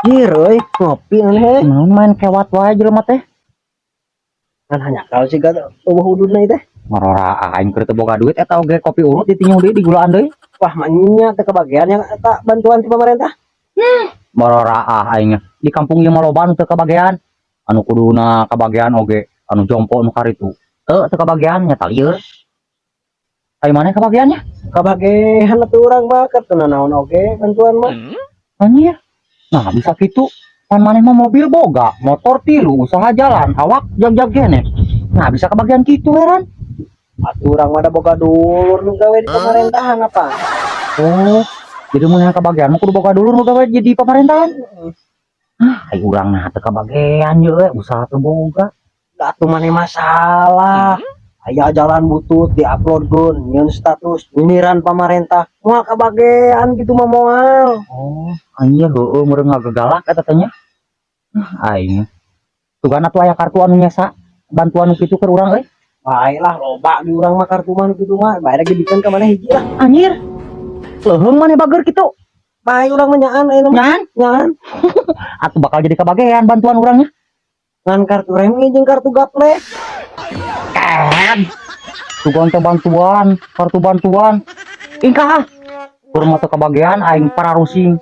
Ih, euy, ngopi aneh. Naon main kewat wae jelema teh? Kan hanya kau sih gak euweuh ududna teh. Marora aing keur teu boga duit, eta oge kopi urut ditinju deui, digulaan deui. Wah, maknya teu kebagian yang eta bantuan ti pemerintah. Marora ah aing di kampung ieu mah loba anu teu kabagean. Anu kuduna kabagean oge anu jompo nu karitu. Teu teu kabagean nya lieur. Ai maneh kabageannya? Kabagean atuh urang mah, keur teu naon oge bantuan mah. Anjir. Nah, bisa gitu. Pan maneh mah mobil boga, motor tilu, usaha jalan, awak jag-jag kene. Nah, bisa kebagian gitu heran. Atuh urang mah da boga dulur nu gawe di pemerintahan apa. Oh, jadi mun yang kebagian mah kudu boga dulur nu gawe jadi pemerintahan. Ah, ai urang nah teu kabagean ye we, usaha teu boga. Da atuh maneh masalah. Aya jalan butut diuploadkeun, nyieun status nyinyiran pamarentah. Moal kabagean gitu mah, moal. Oh, anjir, heueuh meureun ngagegalak eta teh nya. Ah, aing. Tugan atuh aya kartu anu nyesa bantuan nu kitu keur urang euy. Bae lah, loba di urang mah kartu mah kitu mah. Bae lagi dibikeun ka maneh hiji lah. Anjir. Leuheung maneh bager kitu. Bae urang mah nyaan ayeuna mah. Nyaan? Nyaan. Atuh bakal jadi kabagean bantuan urangnya. Ngan kartu remi jeung kartu gaple. Kan. Tugan teh bantuan, kartu bantuan. Ingkah ah. Kur mah teu kabagean aing pararusing.